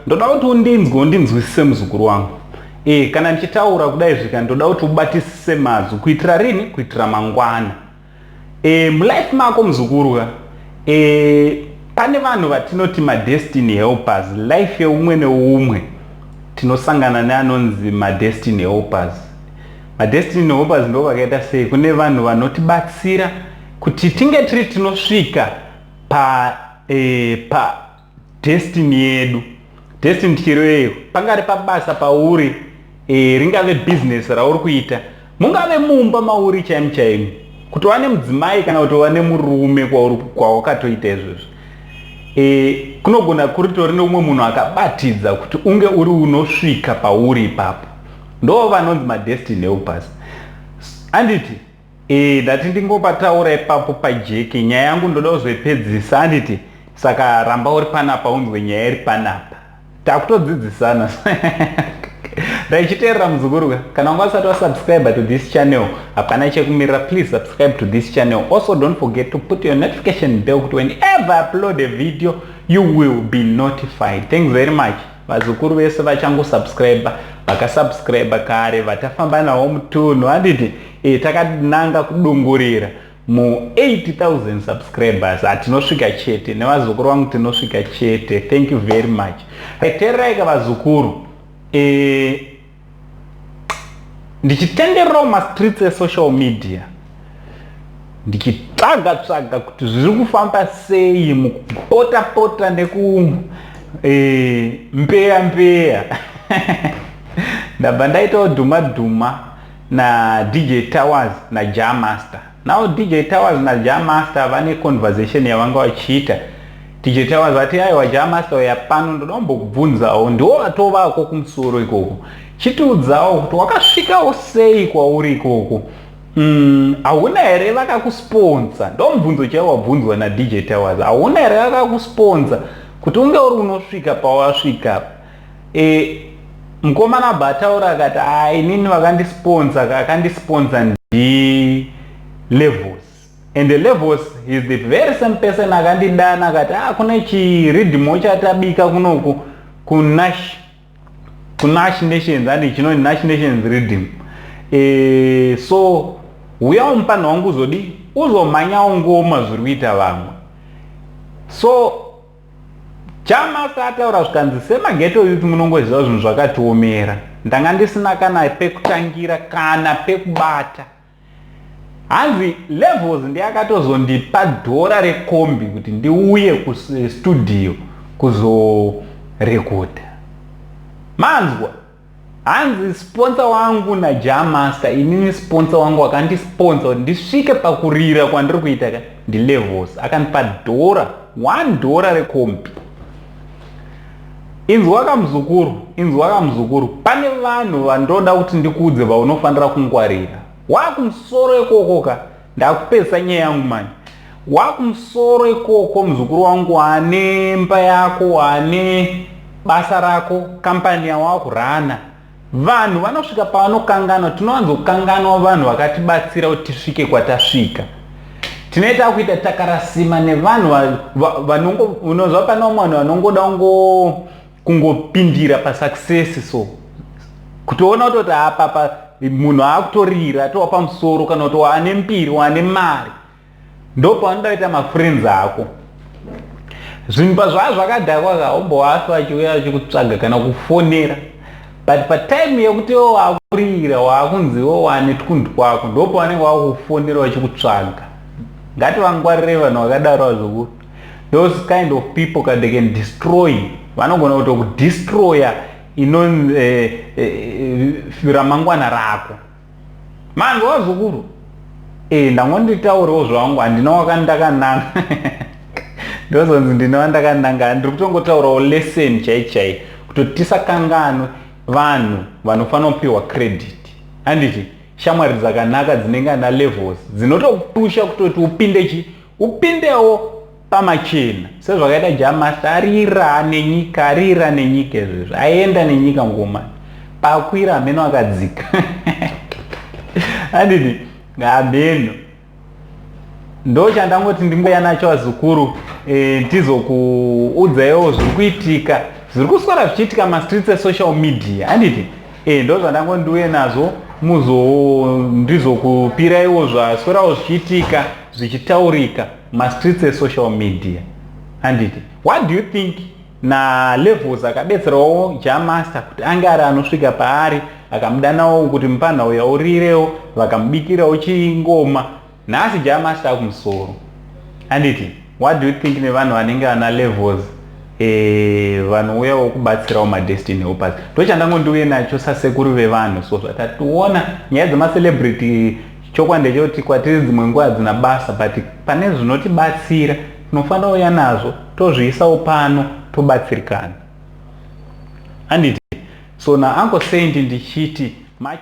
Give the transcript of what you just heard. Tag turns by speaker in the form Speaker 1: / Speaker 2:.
Speaker 1: Ndoda kuti undinzwe, undinzwisise, muzukuru wangu. Kana ndichitaura kudai zvika, ndoda kuti ubatisise mazwi. Kuitira rini? Kuitira mangwana. Mulife mako, muzukuru ka, pane vanhu vatinoti madestiny helpers. Life yeumwe neumwe tinosangana neanonzi madestiny helpers. Madestiny helpers ndo vakaita sei? Kune vanhu vanotibatsira kuti tinge tiri tinosvika pa destiny yedu. Destiny tichireveyo pangari pabasa pauri, ringave business rauri kuita, mungave mumba mauri chaimo chaimo, kuti wane mudzimai kana kuti wane murume kwawakatoita izvozvo, kunogona kuri tori neumwe munhu akabatidza kuti unge uri unosvika pauri ipapo. Ndo vanonzi madestiny helpers, anditi? Ndati ndingopataura ipapo pajeke. Nyaya yangu ndoda kuzoipedzisa, anditi? Saka ramba uri panapa unzwe nyaya iri panapa. Takutodzidzisana. Ndaichiteerera, muzukuru ka. Kana wanga usati wasubscribe to this channel, hapana chekumirira. Please subscribe to this channel. Also, don't forget to put your notification bell kuti whenever I upload a video, you will be notified. Thanks very much, vazukuru vese vachangosubscribe, vakasubscribe kare, vatafamba navo mutunhu, handiti? Takananga kudongorera mu80,000 subscribers. Hatinosvika chete nevazukuru vangu, tinosvika chete. Thank you very much. Teererai ka, vazukuru. Ndichitendererawo mastreets esocial media, ndichitsvaga tsvaga kuti zviri kufamba sei mukupota pota neku mbeya mbeya, ndabva ndaitawo dhuma dhuma naDJ Towers naJah Master. Now DJ Towers naJah Master vane conversation yavanga vachiita. DJ Towers vati, "Aiwa, Jah Master, uya pano, ndoda kumbokubvunzawo. Ndiwo watovako kumusoro ikoko, chitiudzawo kuti wakasvikawo sei kwauri ikoko. Hauna here vakakusponsa?" Ndo mubvunzo chaiwo wabvunzwa naDJ Towers. "Hauna here vakakusponsa kuti unge uri unosvika pawasvika?" Mukomana abva ataura akati, "A, inini vakandisponsa, akandisponsa ndi Levels, and the Levels is the very same person akandidana akati, ah, kune chiridhimo chatabika kunoku kuNash Nations, andi chinonzi Nash Nations Rhythm. So uyawo mupanho wangu uzodi uzomhanyawo ngoma zviri kuita vamwe." So Jah Master ataura zvikanzi, "Semaghetto youth munongoziva zvinhu zvakatiomera. Ndanga ndisina kana pekutangira kana pekubata." Hanzi Levels ndiye akatozondipa dhora rekombi kuti ndiuye kustudio kuzorekodha. Manzwa? Hanzi sponsor wangu naJah Master, inini sponsor wangu akandisponsa kuti ndisvike pakurira kwandiri kuita ka ndiLevels, akandipa dhora, $1 rekombi. Inzwa kamuzukuru, inzwa kamuzukuru. Pane vanhu vandoda kuti ndikuudze vaunofanira kungwarira wakumusoro ikoko ka. Ndakupedzisa nyaya yangu mani. Wakumusoro ikoko, muzukuru wangu, wane mba yako, wane basa rako, kampani yawakurana, vanhu vanosvika pavanokanganwa. Tinowanzokanganwa vanhu vakatibatsira kuti tisvike kwatasvika. Tinoita kuita takarasima nevanhu vanongo, unozva pane vamwe vanhu vanongoda kungopindira pasuccess, so kutoona kutoti apapa munhu aakutorira, atova pamusoro, kana kuti waane mbiri, waane mari, ndo pavanoda kuita mafriends ako. Zvinhu pazvaa zvakadhakwa ka, umbowafi achiuya achikutsvaga kana kufonera, but patime yekuti iwo waakurira, waakunzi iwo wane twundu twako, ndo pavanenge vakufonera vachikutsvaga. Ngativangwarire vanhu vakadaro vazukuru. Those kind of people ka, they can destroy. Vanogona kutokudestroya ino ramangwana rako. Manzwa, vazukuru? Ndangonditaurewo zvangu, handina wakandakananga, ndozonzi ndine wandakananga. Ndiri kutongotaurawo lesson chai chai kuti tisakanganwe vanhu vanofanira kupiwa credit, handiti? Shamwari dzakanaka dzinenge ana Levels dzinotopusha kutoti upinde chi upindewo pamachena, sezvakaita Jah Master arira nenyika, arira nenyika izvezvi, aenda nenyika ngoma pakwira hameno akadzika, handiti? Hameno. Ndo chandangoti ndingoya nacho, vazukuru. Ndizokuudzaiwo zviri kuitika. Zviri kuswera zvichiitika mastreets esocial media, handiti? E, ndo zvandango ndiuye nazvo muzo ndizokupiraiwo zvaswerawo zvichiitika zvichitaurika mastreets esocial media, handiti? What do you think naLevels akabetserawo Jamaster kuti ange ari anosvika paari, akamudanawo kuti mupanhau yaurirewo, vakamubikirawo chingoma, nhasi Jamaster akumusoro, handiti? What do you think nevanhu vanenge vana Levels, vanouyawo kubatsirawo madestiny helpers? Ndochandango ndiuye nacho sasekuru vevanhu. So zvatationa nyaya dzemacelebrity, chokwadi ndechekuti kwatiri dzimwe nguva hadzina basa, but pane zvinotibatsira tinofanira uya nazvo, tozviisawo pano, tobatsirikana, handiti? So naUncle Saint ndichiti much